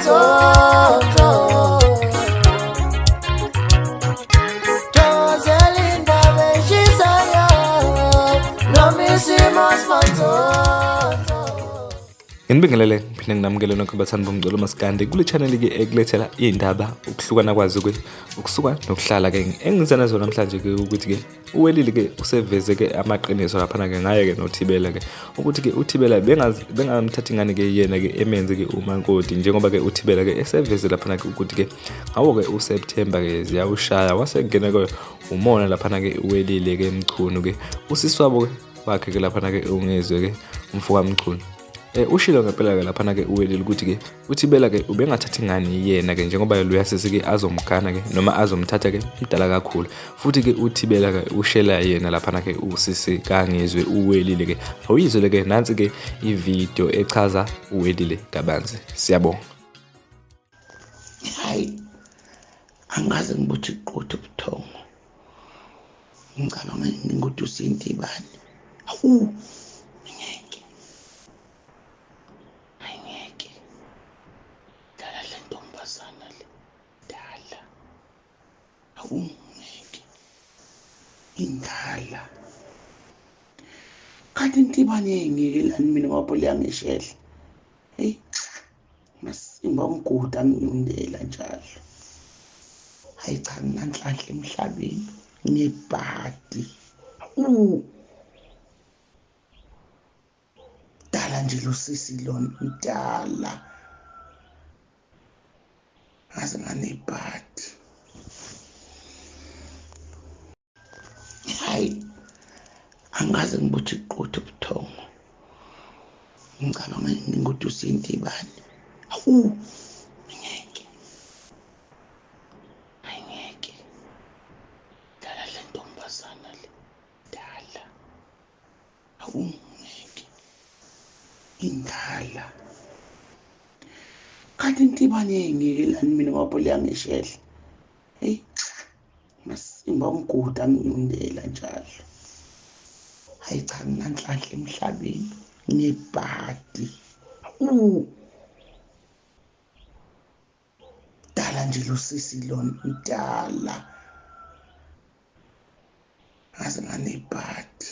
Manzonzo. Thokozela indaba eshisayo noma isimo simanzonzo. Nginibingelele ngiphinde nginamukele nonke bathandi bomculo maskandi kule channel ke ekulethela iy'ndaba ukuhlukana kwazo ke ukusuka nokuhlala ke engiza nazo namhlanje ke ukuthi ke uWelile ke useveze ke amaqiniso laphana ke ngaye ke noThibela ke ukuthi ke uThibela bengamthathi ngani ke yena ke emenze ke umankoti njengoba ke uThibela ke eseveze laphana ke ukuthi ke ngawo ke uSeptember ke ziyawushaya wasengena ke umona laphana ke uWelile ke Mchunu ke usisi wabo ke wakhe ke laphana ke uNgizwe ke umfoka Mchunu. Ushilo ngempela ke laphana ke uWelile ukuthi ke uThibela ke ubengathathi ngani yena ke njengoba loya sisi ke azomgana ke noma azomthatha ke mdala kakhulu futhi ke uThibela ke ushela yena laphana ke usisi kaNgizwe uWelile ke awuyizwele ke nansi ke ivideo echaza uWelile kabanzi. Siyabonga. Hayi, angaze ngibuthi qotho ubuthongo. Ngicabanga ukuthi usintibani. Awu, ngeke. Angeke. Dala le ntombazana le. Dala. Awu, ngeke. Indala. Kanti intibane ngikelani mina ngoba liyangishela. Hey, masimba umgudu anginyundela njalo. Hayi cha, nginanhlanhla emhlabeni. Ngebhadi. Dala nje lo sisi lona, mdala. Ngaze nganebhadi. Hayi, angaze ngibuthi qotho ubuthongo. Ngicabanga ukuthi usintibani. Awu, ngeke. Angeke. Dala le ntombazana le. Dala. Awu, ngeke. Indala. Kanti intibane ngikelani mina ngoba liyangishela. Hey, masimba umgudu anginyundela njalo. Hayi cha, nginanhlanhla emhlabeni. Ngebhadi. Dala nje lo sisi lona, mdala. Ngaze nganebhadi.